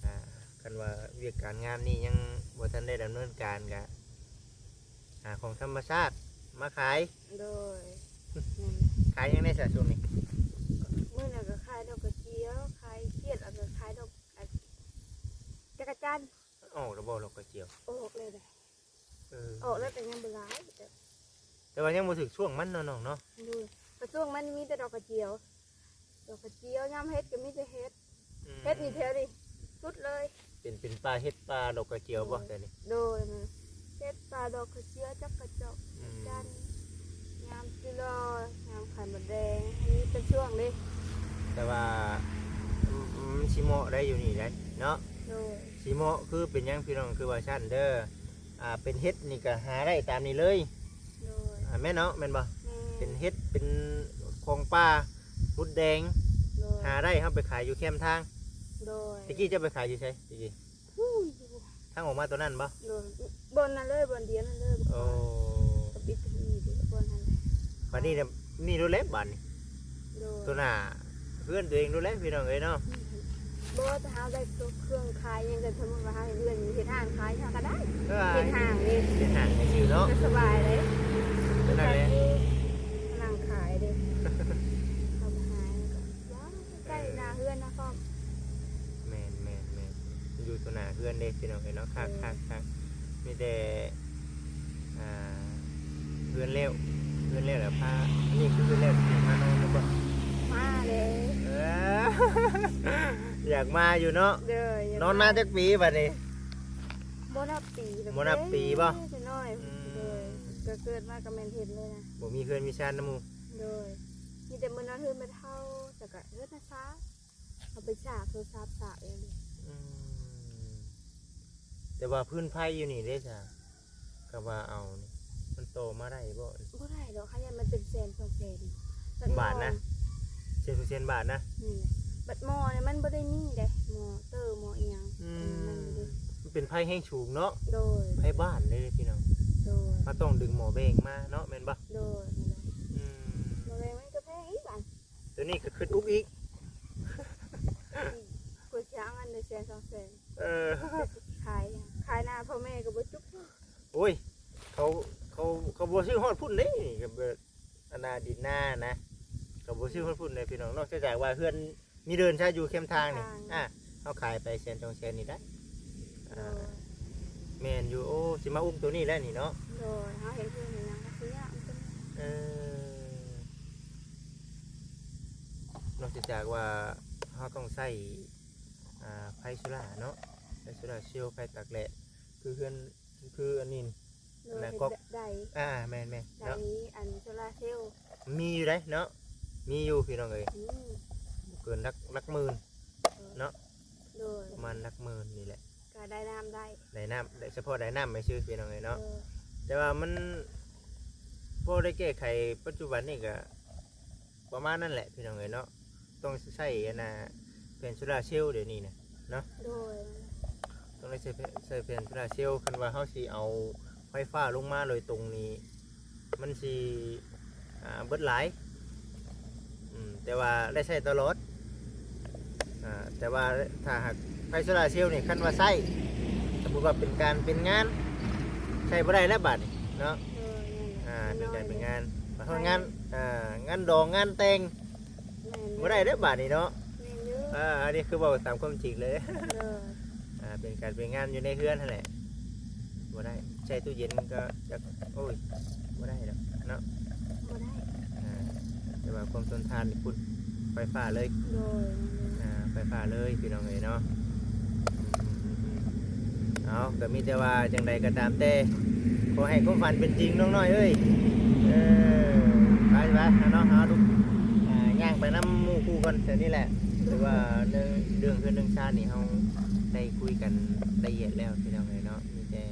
ອ່າ ຄັນວ່າວຽກການງານນີ້ຍັງບໍ່ທັນໄດ້ດຳເນີນການກະ ຫາຂອງທຳມະຊາດມາຂາຍ ໂດຍ ແມ່ນ ຂາຍຫຍັງແດ່ຊະຊ່ວງນີ້? ມື້ນັ້ນກໍຂາຍດອກກະຈຽວ ຂາຍຂຽດ ແລ້ວກໍຂາຍດອກ ອັນ ຈັກກະຈັນ ອອກແລ້ວບໍ່ດອກກະຈຽວ? ອອກແລ້ວເດ້ ເອີ ອອກແລ້ວແຕ່ຍັງບໍ່ຫຼາຍ ແຕ່ ແຕ່ວ່າຍັງບໍ່ຖືກຊ່ວງມັນເນາະນ້ອງເນາະ ໂດຍ ເພາະຊ່ວງມັນມີແຕ່ດອກກະຈຽວ ດອກກະຈຽວ ຍາມເຫັດກໍມີແຕ່ເຫັດ ອືມ ເຫັດນີ້ແຖວນີ້ສຸດເລີຍ ເປັນ ເປັນປ່າເຫັດປ່າດອກກະຈຽວບໍ່ ໂດຍ ແຖວນີ້? ໂດຍ ແມ່ນ ເຫັດປ່າ ດອກກະຈຽວ ຈັກກະຈອກ ອືມ ຈັນ ຍາມຈິລໍ ຍາມໄຂ່ມົດແດງ ມີເປັນຊ່ວງເດ້ ແຕ່ວ່າ ອືມ ມັນຊິເໝາະໄດ້ຢູ່ນີ້ໄດ໋ເນາະ ໂດຍ ຊິເໝາະ ຄືເປັນຫຍັງພີ່ນ້ອງ ຄືວ່າຊັ້ນເດີ ອ່າ ເປັນເຫັດນີ້ກໍຫາໄດ້ຕາມນີ້ເລີຍ ໂດຍ ອ່າ ແມ່ນເນາະ ແມ່ນບໍ່? ແມ່ນ ເປັນເຫັດ ເປັນຂອງປ່າ ມົດແດງ ໂດຍ ຫາໄດ້ ເຮົາໄປຂາຍຢູ່ແຄມທາງ ໂດຍ ແຕ່ກີ້ເຈົ້າໄປຂາຍຢູ່ໃສແຕ່ກີ້? ພຸ້ນ ທາງອອກມາຕົວນັ້ນບໍ່? ໂດຍ ບ່ອນນັ້ນເລີຍ ບ່ອນດຽວນັ້ນເລີຍ ໂອ້ ກໍປິດທີ່ນີ້ ບ່ອນນັ້ນ ບາດນີ້ນະ ນີ້ໂລດແຫຼະບາດນີ້ ໂດຍ ຕົວໜ້າເຮືອນຕົວເອງໂລດແຫຼະ ພີ່ນ້ອງເອີຍເນາະ ບໍ່ ແຕ່ເຮົາໄດ້ຕົວເຄື່ອງຂາຍຫຍັງ ກໍສົມມຸດວ່າເຮົາເຮັດເຮືອນ ເຮັດຮ້ານຂາຍເຮົາກໍໄດ້ ເອີ ເຮັດຫ້າງເດ້ ເຮັດຫ້າງຊື່ເນາະ ກໍສະບາຍເດ້ ຕົວນັ້ນແຫຼະ ນັ່ງຂາຍເດ້ ເຮົາໄປຫາຫຍັງກໍ ວ້າວ ໃກ້ໜ້າເຮືອນນະພ້ອມ ແມ່ນໆໆ ຢູ່ຕໍ່ໜ້າເຮືອນເດ້ພີ່ນ້ອງເອີຍເນາະ ຄັກໆໆ ມີແຕ່ ອ່າ ເຮືອນແລ້ວ ເຮືອນແລ້ວລະພາ ອັນນີ້ຄືເຮືອນແລ້ວ ມານອນແລ້ວບໍ່? ມາເດ້ ເອີ ຢາກມາຢູ່ເນາະ ໂດຍ ນອນມາຈັກປີບາດນີ້? ບໍ່ນັບປີ ບໍ່ນັບປີບໍ່? ແຕ່ນ້ອຍ ອືມ ໂດຍ ກໍເກີດມາກໍແມ່ນເຫັນເລີຍນະ ບໍ່ມີເຮືອນມີຊານນຳໝູ່ ໂດຍ ມີແຕ່ມື້ນອນເຮືອນແມ່ເຖົ້າ ແລ້ວກໍເຮືອນນ້າສາວ ເອົາໄປສາກໂທລະສັບສາກເອງເດ້ ອືມ ແຕ່ວ່າພື້ນໄຟຢູ່ນີ້ເດ້ຊະ ກໍວ່າເອົານີ້ ມັນຕໍ່ມາໄດ້ບໍ່? ບໍ່ໄດ້ດອກ ເຮົາຢ້ານມັນເປັນແສນສອງແສນ ບາດນະ ແສນສອງແສນບາດນະ ນີ້ແຫຼະ ບັດໝໍ້ນີ້ມັນບໍ່ໄດ້ມີເດ້ ໝໍ້ເຕີໝໍ້ອີ່ຫຍັງ ອືມ ມັນເປັນໄຟແຮງສູງເນາະ ໂດຍ ໄຟບ້ານເດ້ພີ່ນ້ອງ ໂດຍ ເຮົາຕ້ອງດຶງໝໍ້ແບງມາເນາະ ແມ່ນບໍ່? ໂດຍ ອືມ ໝໍ້ແບງມັນກໍແພງອີກບາດ ຕົວນີ້ກໍຂຶ້ນອຸກອີກ ກວ່າຊິຫາເງິນໄດ້ແສນສອງແສນ ເອີ ຂາຍ ຂາຍໜ້າພໍ່ແມ່ກໍບໍ່ຈຸກ ໂອ້ຍ ເຂົາ ເຂົາ ເຂົາບໍ່ຊື້ຮອດພຸ້ນເດ້ ກໍແບບ ອັນນ່າ ດິນນານະ ເຂົາບໍ່ຊື້ຮອດພຸ້ນເດ້ພີ່ນ້ອງ ນອກຈາກວ່າເຮືອນມີເດີ່ນຊະຢູ່ແຄມທາງນີ້ ອ່າ ເຮົາຂາຍໄປແສນສອງແສນນີ້ໄດ້ ໂດຍ ອ່າ ແມ່ນຢູ່ ໂອ້ ຊິມາອຸກຕົວນີ້ແຫຼະນີ້ເນາະ ໂດຍ ເຮົາເຮັດເຮືອນເຮັດຫຍັງກໍຊິຍາກ ເອີ ນອກຈາກວ່າເຮົາຕ້ອງໃຊ້ ອ່າ ໄຟໂຊລາເນາະ ໄຟໂຊລາເຊວ ໄຟຕາກແດດ ຄືເຮືອນ ຄືອັນນີ້ ໂດຍ ອັນນັ້ນ ເຮັດ ກໍ ໄດ້ ອ່າ ແມ່ນໆ ໄດ້ ເນາະ ອັນໂຊລາເຊວ ມີຢູ່ເດ້ເນາະ ມີຢູ່ພີ່ນ້ອງເອີຍ ອືມ ບໍ່ເກີນຫຼັກ ຫຼັກໝື່ນ ເອີ ເນາະ ໂດຍ ປະມານຫຼັກໝື່ນນີ້ແຫຼະ ກໍໄດ້ນ້ຳໄດ້ ໄດ້ນ້ຳ ໄດ້ສະເພາະໄດ້ນ້ຳໄປຊື່ພີ່ນ້ອງເອີຍເນາະ ໂດຍ ແຕ່ວ່າມັນພໍໄດ້ແກ້ໄຂປັດຈຸບັນນີ້ກໍ ປະມານນັ້ນແຫຼະພີ່ນ້ອງເອີຍເນາະ ຕ້ອງໃຊ້ອັນນ່າ ແຜ່ນໂຊລາເຊວດຽວນີ້ນະເນາະ ໂດຍ ຕ້ອງໄດ້ໃຊ້ແຜ່ນ ໃຊ້ແຜ່ນໂຊລາເຊວ ຄັນວ່າເຮົາຊິເອົາ ໄຟຟ້າລົງມາໂດຍຕົງນີ້ ມັນຊິ ອ່າ ເບິດຫຼາຍ ອືມ ແຕ່ວ່າໄດ້ໃຊ້ຕະຫຼອດ ອ່າ ແຕ່ວ່າຖ້າຫາກໄຟໂຊລາເຊວນີ້ ຄັນວ່າໃຊ້ ສົມມຸດວ່າເປັນການເປັນງານ ໃຊ້ບໍ່ໄດ້ແລ້ວບາດນີ້ເນາະ ໂດຍ ອ່າ ເປັນການເປັນງານ ເປັນງານ ອ່າ ງານດອງງານແຕ່ງ ແມ່ນ ບໍ່ໄດ້ເດ້ບາດນີ້ເນາະ ແມ່ນຢູ່ ອ່າ ອັນນີ້ຄືເວົ້າຕາມຄວາມຈິງເລີຍ ໂດຍ ອ່າ ເປັນການເປັນງານຢູ່ໃນເຮືອນຫັ້ນແຫຼະ ບໍ່ໄດ້ ໃຊ້ຕູ້ເຢັນກໍຈັກ ໂອ້ຍ ບໍ່ໄດ້ດອກເນາະ ບໍ່ໄດ້ ອ່າ ແຕ່ວ່າຄວາມທົນທານນີ້ພຸ້ນ ໄຟຟ້າເລີຍ ໂດຍ ອ່າ ໄຟຟ້າເລີຍ ພີ່ນ້ອງເອີຍເນາະ ເອົາ ກໍມີແຕ່ວ່າຈັ່ງໃດກໍຕາມແຕ່ ຂໍໃຫ້ຄວາມຝັນເປັນຈິງ ນ້ອງນ້ອຍເອີຍ ເອີ ໄປ ໄປ ເນາະ ເຮົາລຸກ ອ່າ ຍ່າງໄປນຳໝູ່ຄູ່ກ່ອນ ແຖວນີ້ແຫຼະ ຖືວ່າເລື່ອງ ເລື່ອງເຮືອນເລື່ອງຊານນີ້ ເຮົາໄດ້ຄຸຍກັນລະອຽດແລ້ວ ພີ່ນ້ອງເອີຍເນາະ ມີແຕ່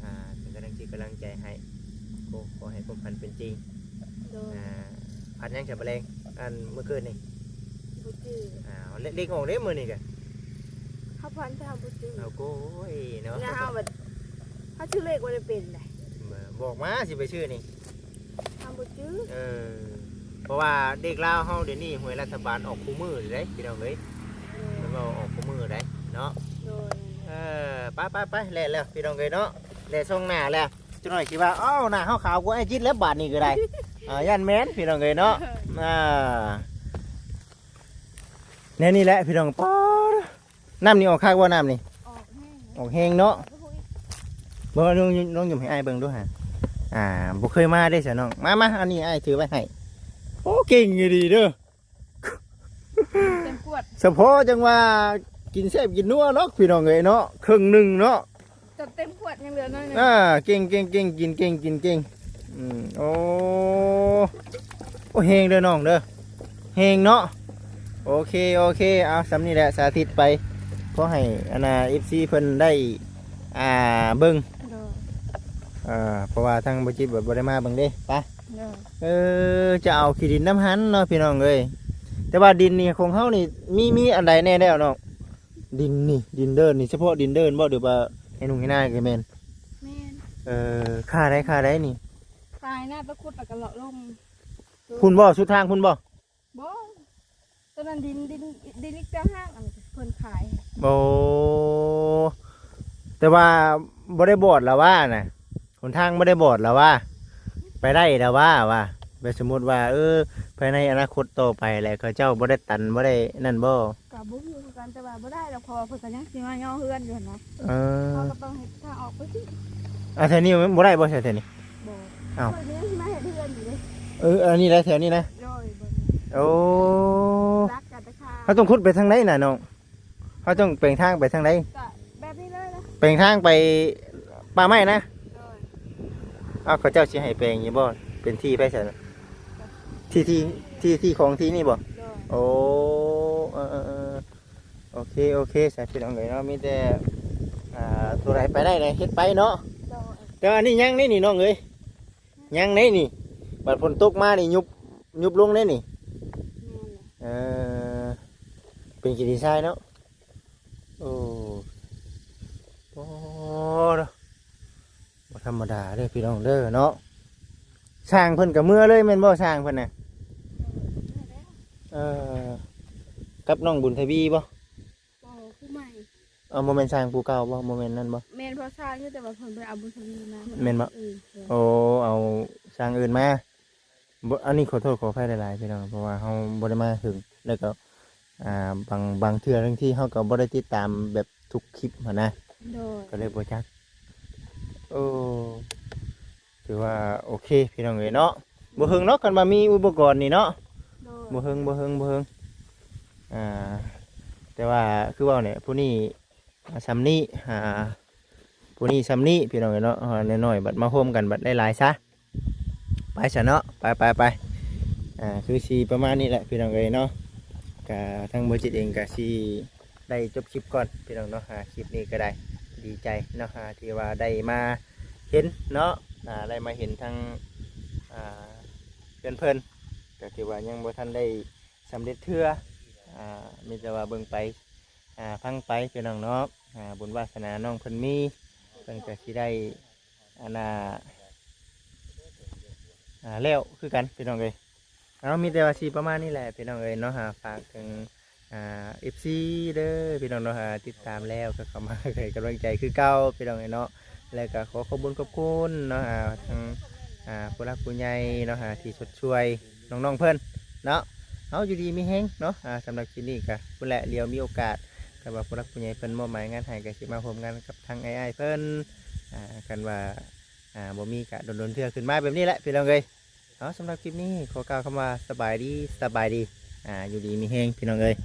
ອ່າ ເປັນກຳລັງຈິດກຳລັງໃຈໃຫ້ ໂອ້ ຂໍໃຫ້ຄວາມຝັນເປັນຈິງ ໂດຍ ອ່າ ຝັນຫຍັງຊະ ມື້ແລງ ອັນ ມື້ຄືນນີ້ ບໍ່ຈື່ ອ້າວ ເລກ ເລກອອກເດ້ມື້ນີ້ກະ ເຮົາຝັນແຕ່ເຮົາບໍ່ຈື່ ເອົາ ໂອ້ຍເນາະ ແລ້ວເຮົາບັດ ເຮົາຊື່ເລກບໍ່ໄດ້ເປັນໃດ ບອກມາ ຊິໄປຊື້ນີ້ ເຮົາບໍ່ຈື່ ເອີ ເພາະວ່າເລກລາວເຮົາດຽວນີ້ ຫວຍລັດຖະບານອອກຄູ່ມື້ເດ້ ພີ່ນ້ອງເອີຍ ເອີ ເພິ່ນວ່າອອກຄູ່ມື້ໃດເນາະ ໂດຍ ເອີ ໄປໆໆ ແລ່ນແລ້ວ ພີ່ນ້ອງເອີຍເນາະ ແລ່ນຊ່ອງໜ້າແລ້ວ ຈັກໜ້ອຍຊິວ່າ ອ້າວ ໜ້າເຮົາຂາວກວ່າອ້າຍຈິດແລ້ວບາດນີ້ກໍໄດ້ ອ່າ ຢ້ານແມ່ນ ພີ່ນ້ອງເອີຍເນາະ ອ່າ ແນວນີ້ແຫຼະ ພີ່ນ້ອງ ປາດ ນ້ຳນີ້ອອກຄັກບໍ່ ນ້ຳນີ້ ອອກແຮງ ອອກແຮງເນາະ ໂອ້ຍ ເບິ່ງ ລອງ ລອງຍົມໃຫ້ອ້າຍເບິ່ງດູຫາ ອ່າ ບໍ່ເຄີຍມາເດ້ຊະນ້ອງ ມາ ມາ ອັນນີ້ອ້າຍຖືໄວ້ໃຫ້ ໂອ້ ເກັ່ງອີ່ຫຼີເດີ ເຕັມຂວດ ສະເພາະຈັ່ງວ່າກິນແຊບກິນນົວເນາະ ພີ່ນ້ອງເອີຍເນາະ ເຄິ່ງໜຶ່ງເນາະ ຈົນເຕັມຂວດຍັງເຫຼືອໜ້ອຍໜຶ່ງ ອ່າ ເກັ່ງໆໆ ກິນເກັ່ງກິນເກັ່ງ ອືມ ໂອ້ ໂອ້ ແຮງເດີນ້ອງເດີ ແຮງເນາະ ໂອເຄ ໂອເຄ ເອົາ ສ່ຳນີ້ແຫຼະ ສາທິດໄປ ຂໍໃຫ້ ອັນນ່າ ເອັຟຊີ ເພິ່ນໄດ້ ອ່າ ເບິ່ງ ໂດຍ ເອີ ເພາະວ່າທາງບໍ່ຈິດບໍ່ໄດ້ມາເບິ່ງເດ້ ໄປ ໂດຍ ເອີ ຈະເອົາຂີ້ດິນນຳຫັ້ນເນາະ ພີ່ນ້ອງເອີຍ ແຕ່ວ່າດິນນີ້ຂອງເຮົານີ້ ມີ ມີອັນໃດແດ່ແລ້ວນ້ອງ ດິນນີ້ ດິນເດີນນີ້ ສະເພາະດິນເດີນບໍ່ ຫຼືວ່າໄຮ່ໜຸ່ງໄຮ່ນາກໍແມ່ນ ແມ່ນ ເອີ ຄ່າໃດ ຄ່າໃດນີ້ ປາຍນະ ໄປຂຸດແລ້ວກໍເລາະລົງ ພຸ້ນບໍ່ ສຸດທາງພຸ້ນບໍ່ ບໍ່ ຕອນນັ້ນດິນ ດິນ ດິນອີກຕ່າງຫາກ ອັນເພິ່ນຂາຍ ໂອ້ ແຕ່ວ່າບໍ່ໄດ້ບອດລະວ່ານະ ຫົນທາງບໍ່ໄດ້ບອດລະວ່າ ໄປໄດ້ລະວ່າ ວ່າ ແບບສົມມຸດວ່າ ເອີ ພາຍໃນອະນາຄົດຕໍ່ໄປແຫຼະ ເຂົາເຈົ້າບໍ່ໄດ້ຕັນ ບໍ່ໄດ້ນັ້ນບໍ່ ກໍບໍ່ຮູ້ຄືກັນ ແຕ່ວ່າບໍ່ໄດ້ດອກ ເພາະວ່າເພິ່ນກໍຍັງຊິມາຍໍເຮືອນຢູ່ຫັ້ນນະ ເອີ ເຮົາກໍຕ້ອງເຮັດທາງອອກໄປຊິ ອ່າ ແຖວນີ້ບໍ່ໄດ້ບໍ່ ແຖວນີ້ ບໍ່ ອ້າວ ເພິ່ນຍັງຊິມາເຮັດເຮືອນຢູ່ເດ້ ເອີ ອັນນີ້ແຫຼະ ແຖວນີ້ນະ ໂດຍ ເບິ່ງ ໂອ້ ເຮົາຕ້ອງຂຸດໄປທາງໃດນະນ້ອງ ເຮົາຕ້ອງແປງທາງໄປທາງໃດ ກະແບບນີ້ເລີຍນະ ແປງທາງໄປປ່າໄມ້ນະ ໂດຍ ເອົາ ເຂົາເຈົ້າຊິໃຫ້ແປງຢູ່ບໍ່ ເປັນທີ່ໃຜຊັ້ນ ທີ່ ທີ່ ທີ່ ທີ່ຂອງທີ່ນີ້ບໍ່ ໂດຍ ໂອ້ ເອີ ເອີ ເອີ ໂອເຄ ໂອເຄ ສາ ພີ່ນ້ອງເອີຍເນາະ ມີແຕ່ ອ່າ ຕົວໃດໄປໄດ້ເຮັດໄປເນາະ ໂດຍ ແຕ່ວ່າອັນນີ້ຍັງເດ້ນີ້ນ້ອງເອີຍ ຍັງເດ້ນີ້ ບັດຝົນຕົກມານີ້ຍຸບ ຍຸບລົງເດ້ນີ້ ແມ່ນແຫຼະ ເອີ ເປັນຂີ້ດິນຊາຍເນາະ ໂອ້ ໂອ້ ບໍ່ທຳມະດາເດີພີ່ນ້ອງເດີເນາະ ຊ່າງເພິ່ນກໍເມືອເລີຍແມ່ນບໍ່ ຊ່າງເພິ່ນນະ ເອີ ກັບນ້ອງບຸນທະວີບໍ່ ບໍ່ ຜູ້ໃໝ່ ເອີ ບໍ່ແມ່ນຊ່າງຜູ້ເກົ່າບໍ່ ບໍ່ແມ່ນນັ້ນບໍ່ ແມ່ນ ເພາະຊ່າງຢູ່ ແຕ່ວ່າເພິ່ນບໍ່ໄດ້ເອົາບຸນທະວີມາ ແມ່ນບໍ່ ເອີ ໂອ້ ເອົາຊ່າງອື່ນມາ ບໍ່ ອັນນີ້ຂໍໂທດຂໍອະໄພຫຼາຍໆ ພີ່ນ້ອງ ເພາະວ່າເຮົາບໍ່ໄດ້ມາເຖິງ ແລ້ວກໍ ອ່າ ບາງ ບາງເທື່ອ ບາງທີເຮົາກໍບໍ່ໄດ້ຕິດຕາມແບບທຸກຄລິບຫັ້ນນະ ໂດຍ ກໍເລີຍບໍ່ຈັກ ໂອ້ ຖືວ່າໂອເຄ ພີ່ນ້ອງເອີຍເນາະ ບໍ່ເຖິງດອກ ຄັນວ່າມີອຸປະກອນນີ້ເນາະ ໂດຍ ບໍ່ເຖິງ ບໍ່ເຖິງ ບໍ່ເຖິງ ອ່າ ແຕ່ວ່າຄືເວົ້າແຫຼະ ຜູ້ນີ້ ອ່າ ສ່ຳນີ້ ອ່າ ຜູ້ນີ້ສ່ຳນີ້ ພີ່ນ້ອງເອີຍເນາະ ນ້ອຍໆ ບັດມາໂຮມກັນບັດໄດ້ຫຼາຍຊະ ໄປຊະເນາະ ໄປໆໆ ອ່າ ຄືຊິປະມານນີ້ແຫຼະ ພີ່ນ້ອງເອີຍເນາະ ກະທາງບໍ່ຈິດເອງກະຊິໄດ້ຈົບຄລິບກ່ອນ ພີ່ນ້ອງເນາະ ອ່າ ຄລິບນີ້ກໍໄດ້ ດີໃຈເນາະ ອ່າ ທີ່ວ່າໄດ້ມາເຫັນເນາະ ອ່າ ໄດ້ມາເຫັນທາງ ອ່າ ເພື່ອນເພິ່ນ ກໍຖືວ່າຍັງບໍ່ທັນໄດ້ສຳເລັດເທື່ອ ອ່າ ມີແຕ່ວ່າເບິ່ງໄປ ອ່າ ຟັງໄປ ພີ່ນ້ອງເນາະ ອ່າ ບຸນວາສະໜານ້ອງເພິ່ນມີ ເພິ່ນກໍຊິໄດ້ ອັນນ່າ ອ່າ ແລ້ວຄືກັນພີ່ນ້ອງເອີຍ. ເອົາ ມີແຕ່ວ່າຊິປະມານນີ້ແຫຼະພີ່ນ້ອງເອີຍເນາະ. ຫາຝາກເຖິງ ອ່າ ເອັຟຊີ ເດີພີ່ນ້ອງເນາະ ຫາຕິດຕາມແລ້ວກໍເຂົ້າມາໃຫ້ກຳລັງໃຈຄືເກົ່າພີ່ນ້ອງເອີຍເນາະ. ແລ້ວກໍຂໍຂອບບຸນຂອບຄຸນເນາະ ອ່າ ທາງ ອ່າ ຜູ້ຫຼັກຜູ້ໃຫຍ່ເນາະ ຫາທີ່ຊົດຊ່ວຍນ້ອງໆເພິ່ນເນາະ. ເອົາ ຢູ່ດີມີແຮງເນາະ. ອ່າ ສຳລັບຄລິບນີ້ກໍພຸ້ນແຫຼະ ດຽວມີໂອກາດ ຄັນວ່າຜູ້ຫຼັກຜູ້ໃຫຍ່ເພິ່ນມອບໝາຍງານໃຫ້ ກໍຊິມາຮ່ວມງານກັບທາງອ້າຍໆເພິ່ນ ອ່າ ຄັນວ່າ ອ່າ ບໍ່ມີກະດົນໆເທື່ອຂຶ້ນມາແບບນີ້ແຫຼະພີ່ນ້ອງເອີຍ. ເອົາ ສຳລັບຄລິບນີ້ຂໍກ່າວຄຳວ່າສະບາຍດີ ສະບາຍດີ ອ່າ ຢູ່ດີມີແຮງພີ່ນ້ອງເອີຍ.